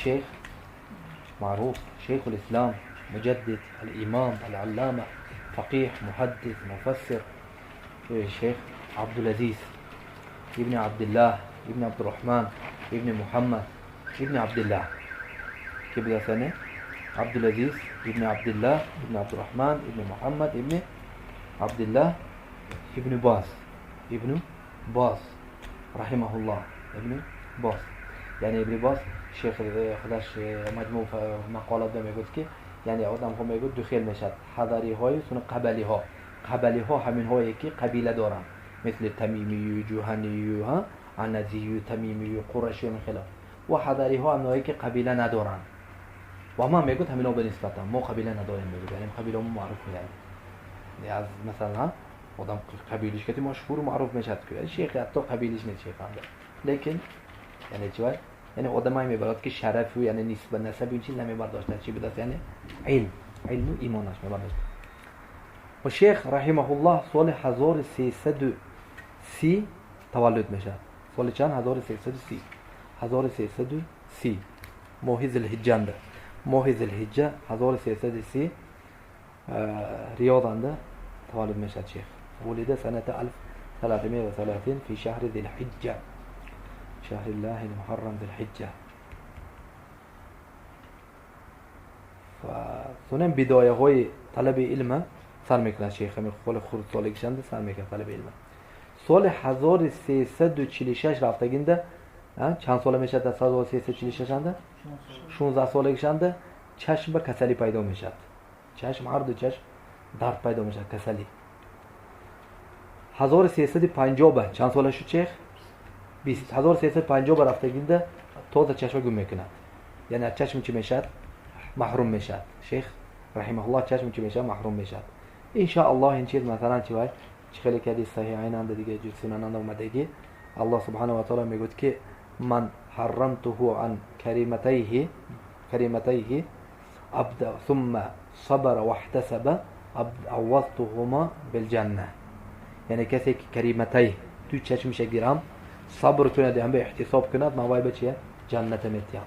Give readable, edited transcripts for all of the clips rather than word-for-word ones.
شیخ معروف، شیخ الاسلام، مجدد، الامام، العلامه، فقیه، محدث، مفسر، شیخ عبدالعزیز ابن عبدالله ابن عبدالرحمن ابن محمد ابن عبدالله. کی بوده سنه؟ عبدالعزیز ابن عبدالله ابن عبدالرحمن ابن محمد ابن عبدالله ابن باز، ابن باز رحمه الله، ابن باز. یعنی ابن باز شیخ خودش مجموع مقالات میگفت که یعنی آدم ها میگفت دو خیل میشد، حضری های سن قبلی ها. قبلی ها همین هایی که قبیله دارن، مثل تمیمی، جوهنی، ها، عنزی، تمیمی، قرشی و خلاف. و حضری ها همینایی که قبیله ندارن. و ما میگفت همینا به نسبت ما قبیله نداریم، میگفت یعنی قبیله ما معروف یعنی از مثلا آدم قبیلش که مشهور و معروف میشد که شیخ حتی قبیلش نیست شیخ هم، لیکن یعنی چی؟ یعنی آدمای میبرد که شرف و یعنی نسبت نسب این چیز نمیبرداشت، چی بدست؟ یعنی علم، علم و ایمانش میبرداشت. و شیخ رحمه الله سال 1330 تولد میشه. سال چند؟ 1330. 1330 ماه ذوالحجه، ماه ذوالحجه 1330 ریاض تولد میشه شیخ. ولد سنة 1330 في شهر ذي الحجة، شهر الله المحرم ذي الحجة. فسنن بداية های طلب علم سر میکنه شیخ، همین خول خرد سالگیشنده سر میکنه طلب علم. سال 1346 رفتگینده چند ساله میشه؟ در 1346 انده 16 سالگیشنده چشم به کسلی پیدا میشد. چشم، هر دو چشم درد پیدا میشد، کسلی. 1350 چند ساله شد شیخ؟ 20. 1350 رفتگینده تازه چشم گم میکند. یعنی از چشم چی میشد؟ محروم میشد. شیخ رحمه الله چشم چی میشد؟ محروم میشد. ان شاء الله این چیز مثلا چی وای چی خیلی که حدیث صحیح عین دیگه جز سنن اومدگی الله سبحانه و تعالی میگوید که من حرمته عن کریمتیه کریمتیه عبد ثم صبر واحتسب عوضتهما بالجنه. یعنی کسی که کریمتیه تو چشمش گیرم صبر کند هم به احتساب کند، من وای به چیه؟ جنت میتیم.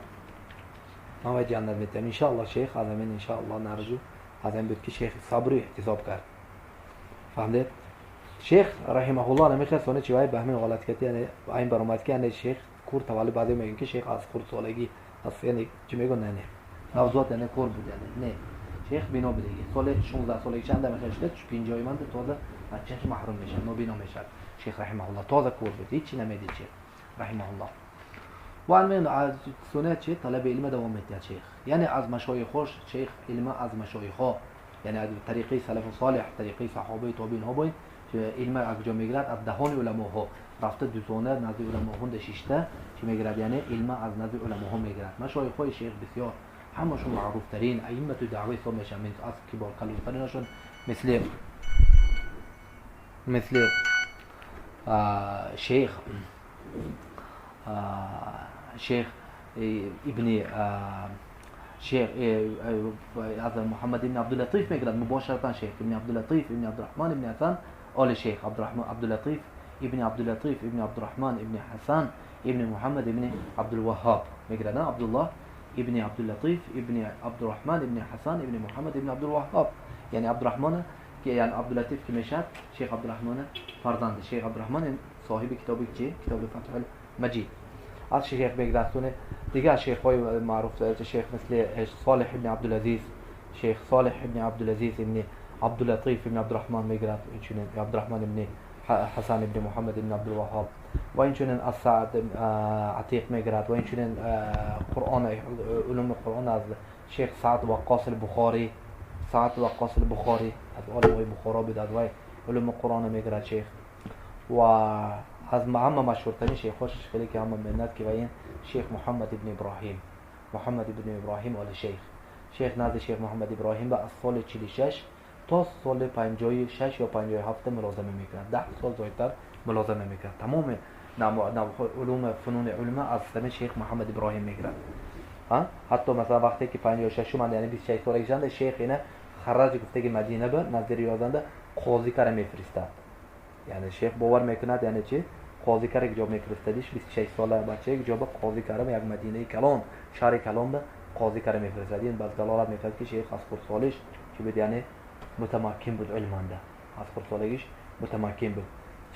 من وای جنت میتیم ان شاء الله. شیخ از همین ان شاء الله نرجو از همین بود که شیخ صبر و احتساب کرد. فهمید؟ شیخ رحمه الله نمیخواد سونه چی وای به همین غلط کرد، یعنی این برآمد که یعنی شیخ کور تولد بعدی میگن که شیخ از خردسالگی از یعنی چی میگن؟ نه نه نوزاد یعنی کور بود، یعنی نه شیخ بینا بود دیگه. سال 16 سالگی چند میخواد شد 50 من تازه از چشم محروم میشه، نابینا میشه. شیخ رحمه الله تازه کور بود، هیچی نمیدید شیخ رحمه الله. و من از سنت چی طلب علم دوام میده شیخ، یعنی از مشایخش شیخ علم از مشایخ ها، یعنی از طریقه سلف صالح، طریقه صحابه تابعین ها باید علم از کجا میگیرد؟ از دهان علما ها. رفته دوزانه نزد علما ها ششته چی میگیرد؟ یعنی علم از نزد علما ها میگیرد. مشایخ های شیخ بسیار همشون معروف ترین ائمه دعوه حساب میشن، از کبار کلانترینشون مثل شیخ شیخ ابن شیخ از محمد ابن عبداللطیف میگیرد مباشرتا. شیخ ابن عبداللطیف ابن عبدالرحمن ابن حسن آل شیخ عبدالرحمن عبداللطیف ابن عبداللطیف ابن عبدالرحمن ابن حسن ابن محمد ابن عبدالوهاب میگیرد. عبدالله ابن عبداللطیف ابن عبدالرحمن ابن حسن ابن محمد ابن عبدالوهاب. یعنی عبدالرحمن که یعنی عبداللطیف که میشد شیخ عبدالرحمن فرزند شیخ عبدالرحمن صاحب کتابی چی؟ کتاب فتح المجید. از شیخ میگرد. دیگه شیخ های معروف شیخ مثل صالح ابن عبدالعزیز، شیخ صالح ابن عبدالعزیز ابن عبداللطیف ابن عبدالرحمن میگرد، اینچنین عبدالرحمن ابن حسن ابن محمد ابن عبدالوهاب و اینچنین از سعد عتیق میگرد و اینچنین قرآن علوم قرآن از شیخ سعد وقاص البخاری، سعد وقاص البخاری از علمای بخارا بود، از وی علوم قرآن میگرد شیخ. و از همه مشهورترین شیخ خیلی که همه منت که و این شیخ محمد ابن ابراهیم، محمد ابن ابراهیم آل شیخ. شیخ نزد شیخ محمد ابراهیم و از سال 46 تا سال 56 یا 57 ملازمه میکرد، 10 سال زیادتر ملازمه میکرد. تمام علوم فنون علم از سمت شیخ محمد ابراهیم میگیرد. حتی مثلا وقتی که 56 من یعنی 26 سالگی شیخ اینه خراج گفته که مدینه به نزد ریاضنده قاضی کار میفرستاد. یعنی شیخ باور میکند یعنی چی؟ қози кара ҷо мефиристадиш 26 сола бача ҷо ба қози кара як мадинаи калон шаҳри калон ба қози кара мефиристад. Ин баз далолат мекард ки шейх аз хурдсолиш чӣ буд, яъне мутамаккин буд илманда, аз хурдсолагиш мутамаккин буд.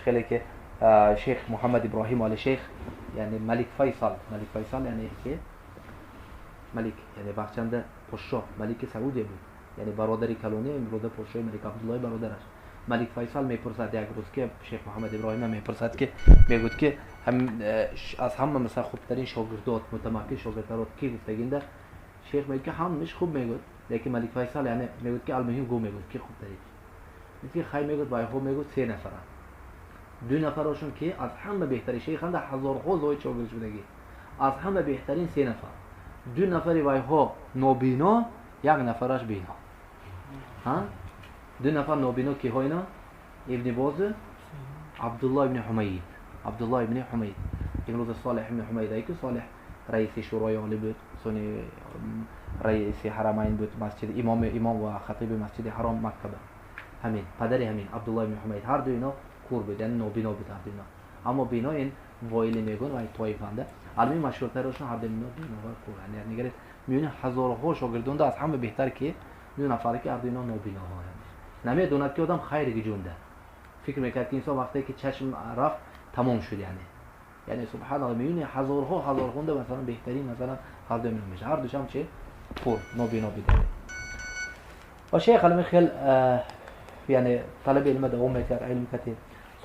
Хеле ки шейх Муҳаммад Иброҳим оли шейх, яъне Малик Файсал, Малик Файсал яъне ки малик, яъне вақтчанда подшоҳ малики Саудия буд, яъне бародари калони имрӯза подшоҳи Малик Абдуллои бародараш. Малик Файсал мепурсад як рӯз ки шейх Муҳаммад Иброҳим мепурсад ки мегӯяд ки аз ҳама масалан хубтарин шогирдот, мутамаккин шогирдот ки гуфтагинда, шейх мегӯяд ки ҳамаш хуб мегӯяд, лекин Малик Файсал яъне мегӯяд ки алмуҳим гу мегӯяд ки хубтарин. Мегӯяд ки хай мегӯяд вайҳо мегӯяд се нафаранд, ду нафарашон ки аз ҳама беҳтарин шейханда ҳазорҳо зоид шогирд шудагӣ, аз ҳама беҳтарин се нафар, ду нафари вайҳо нобино, як нафараш бино. Ду нафар нобино киҳо ино? Ибни Боз, Абдулло ибни Ҳумайд, Абдулло ибни Ҳумайд. Имрӯз Солеҳ ибни Ҳумайд ки Солеҳ раиси шӯрои олӣ буд, сони раиси ҳарамайн буд, масҷид имом, имом ва хатиби масҷиди ҳаром Макка буд. Ҳамин падари ҳамин Абдулло ибни Ҳумайд, ҳар ду ино кур буд, яъне нобино буд ҳар ду ино. Аммо бино ин воили мегӯн ва тоифанда алми машҳуртарашон ҳар ду ино бино ва кур. Яъне нигаред миёни ҳазорҳо шогирдонда аз ҳама беҳтар ки ду нафаре ки ҳар ду ино нобиноҳо. Намедонад ки одам хайр гиҷунда, фикр мекард ки инсон вақте ки чашм рафт тамом шуд. Яъне субҳаналлоҳ, миёни ҳазорҳо ҳазорхонда масалан беҳтарин масалан ҳар ду ино мешавад, ҳар душам чи кур нобино буд. Ва шейх алми хел яъне талаби илма давом мекард, илм кати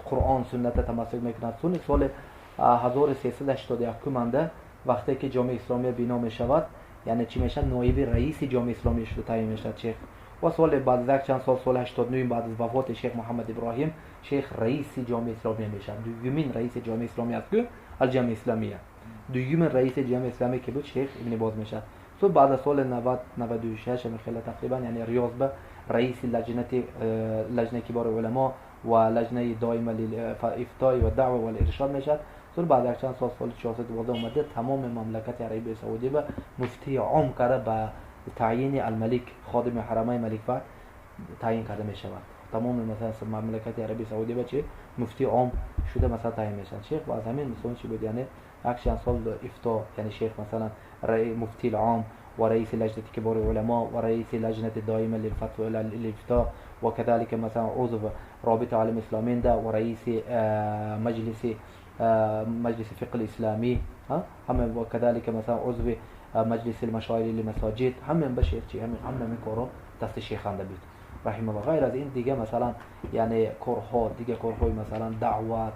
Қуръон сунната тамассук мекунад. Сони соли 1381 манда вақте ки ҷомеаи исломия бино мешавад, яъне чӣ мешавад, ноиби раиси ҷомеаи исломия шуда таъйин мешавад шейх. Ва соли баъд аз чанд сол, соли 89 баъд аз вафоти шейх Муҳаммад Иброҳим, шейх раиси ҷомеаи исломия мешавад. Дуюмин раиси ҷомеаи исломия аст ки алҷамеа исломия, дуюмин раиси ҷомеаи исломия ки буд шейх Ибни Боз мешавад. Со баъд аз соли 90 96 хеле тақрибан яъне Риёз ба раиси лаҷнаи кибори уламо ва лаҷнаи доима лилифтои ва даъва ва иршод мешавад. Сол баъд аз чанд сол, соли 412 омада тамоми мамлакати Арабияи Саудӣ ба муфтии ом карда ба таъйини алмалик ходими ҳарамаи Малик Фаҳд таъйин карда мешавад. Тамоми масалан мамлакати Арабияи Саудӣ ба чи муфтии ом шуда масалан таъйин мешавад. Шейх аз ҳамин мисол чи буд, яъне як чанд сол ифто, яъне шейх масалан муфтии ом ва раиси лаҷнати кибори уламо ва раиси лаҷнати доима лилфатва лилифто ва кадалика масалан узв робита олами исломинда ва раиси маҷлиси фиқҳи исломӣ ҳама ва кадалика масалан узви маҷлиси машоири лимасоҷид, ҳама ба шейх чи ҳама ҳамин корро дасти шейханда буд раҳималлоҳ. Ғайр аз ин дига масалан яъне корҳо, дига корҳои масалан даъват,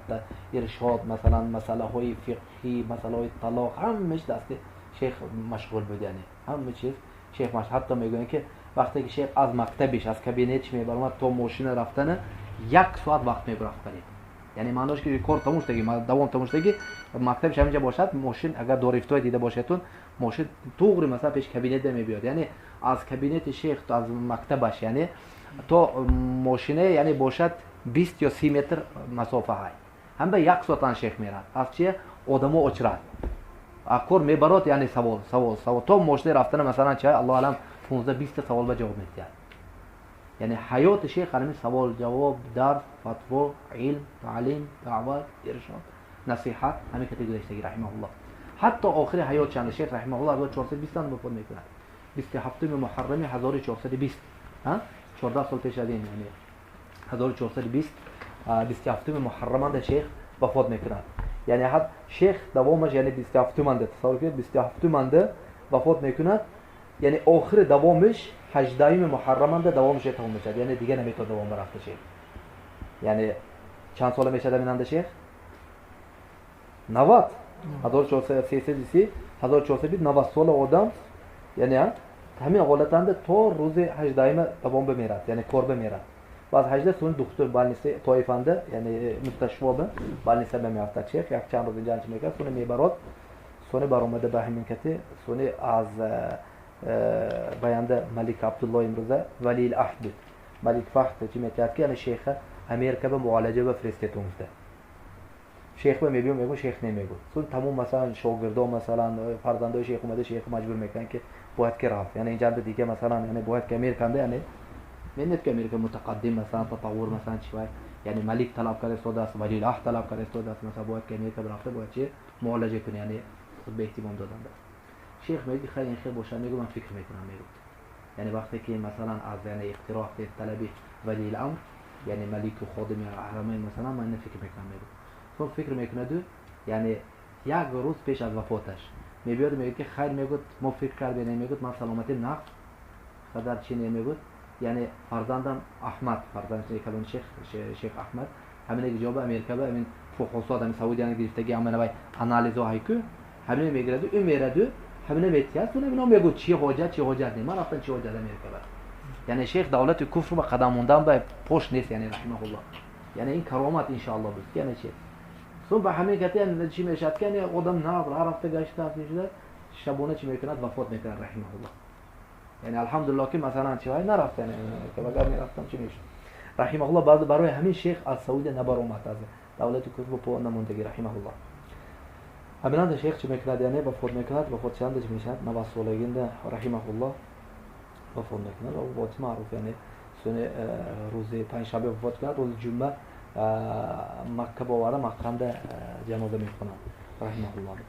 иршод, масалан масъалаҳои фиқҳӣ, масъалаҳои талоқ, ҳамааш дасти шейх машғул буд. Яъне ҳама чиз шейх машғул. Ҳатто мегӯянд ки вақте ки шейх аз мактабиш, аз кабинетиш мебаромад то мошина рафтана як соат вақт мебарафт қариб. Яъне маънош ки кор тамом шудаги, давом тамом шудаги, мактабиш ҳаминҷа бошад, мошин агар дорифтое дида бошадтун, мошин туғри масалан пеш кабинет мебиёд. Яъне аз кабинети шейх то аз мактабаш, яъне то мошине, яъне бошад 20 ё 30 метр масофа ҳай. Ҳам ба як соатан шейх мерад. Аз чия одамо очрад. Кор мебарод, яъне савол, савол, савол. То мошине рафтана масалан чай, Аллоҳ алам 15-20 савол ба ҷавоб медиҳад. Яъне ҳаёти шейх ҳамин савол, ҷавоб, дарс, фатво, илм, таълим, даъват, иршод, насиҳат, ҳамин кати гузаштагӣ раҳимаҳуллоҳ. Ҳатто охири ҳаёт чанд шейх раҳимаҳуллоҳ 1420 вафот мекунад. 27 муҳаррами 1420, 14 сол пеш аз ин, яъне 1420 27 муҳарраманда шейх вафот мекунад. Яъне ҳад шейх давомаш, яъне 27-манда, тасаввур кунед, 27-манда вафот мекунад. Яъне охири давомиш 18 муҳарраманда давомаш тамом мешавад. Яъне дига наметавонад давом барафта шейх. Яъне чанд сола мешавад аминанда шейх? 90. 1430, 1420, 90 сола одам, яъне ҳамин ҳолатанда то рӯзи 18 давом бимирад, яъне кор бимирад. Баъд 18 сони духтур балниса тоифанда, яъне мусташфо ба балниса меафтад шейх, як чанд рӯз инҷа анча мекард, сони мебарод, сони баромада ба ҳамин кати, сони аз баянда Малик Абдулло имрӯза валиил аҳд буд. Малик Фаҳд чӣ метиҳад ки яъне шейха Америка ба муолиҷа ба фиристетон гуфта. Шейх ба мебиём, мегӯ шейх намегӯ. Сон тамом масалан шогирдо, масалан фарзандои шейх омада шейх маҷбур мекунанд ки бояд ки рафт. Яъне инҷа дига масалан яъне бояд ки Американда, яъне мебинед ки Америка мутақаддим, масалан татаввур, масалан чи вай, یعنی ملک طلب کرده استاد است، ولی العهد طلب کرده استاد است، مثلا باید که امریکا رفته باید چه معالجه کنه، یعنی خود به اهتمام دادن است. شیخ میگه خیلی این خیر باشه، میگه من فکر میکنم، میگه یعنی وقتی که مثلا از یعنی اقتراح طلبی ولی الامر یعنی ملک و خادم حرمین مثلا من فکر میکنم، میگه تو فکر میکنه دو یعنی یک روز پیش از وفاتش میبیاد میگه که خیر، میگه ما فکر کردیم، میگه من سلامتی نقد قدر چی نمیگه، یعنی فرزندم احمد، فرزند کلون شیخ احمد همین جواب امریکا به همین فحوصات همین سعودی گرفتگی همین وای آنالیز های کو همین میگیرد او میرد همین میتیاد تو نمیدونم میگه چی حاجت چی حاجت نه، من رفتم چی حاجت امریکا به. یعنی شیخ دولت کفر به قدم موندن به پشت نیست، یعنی رحمه الله، یعنی این کرامت ان شاء الله بود. یعنی چی صبح به همین کتی چی میشد که یعنی آدم نه رفته گشته میشد شبانه چی میکند وفات میکند رحمه الله. یعنی الحمدلله که مثلا چی های نرفت، یعنی که اگر میرفتم چی میشد. رحمه الله بعد برای همین شیخ از سعودی نبر اومد از دولت کفر پا نموندگی رحمه الله. همین شیخ چی میکند یعنی وفات میکند، وفات چند چی میشد 90 سالگینده رحمه الله وفات میکند. و وفات معروف یعنی سنه روز پنجشنبه وفات کرد، روز جمعه مکه باوره مقامده جنازه میخونند رحمه الله.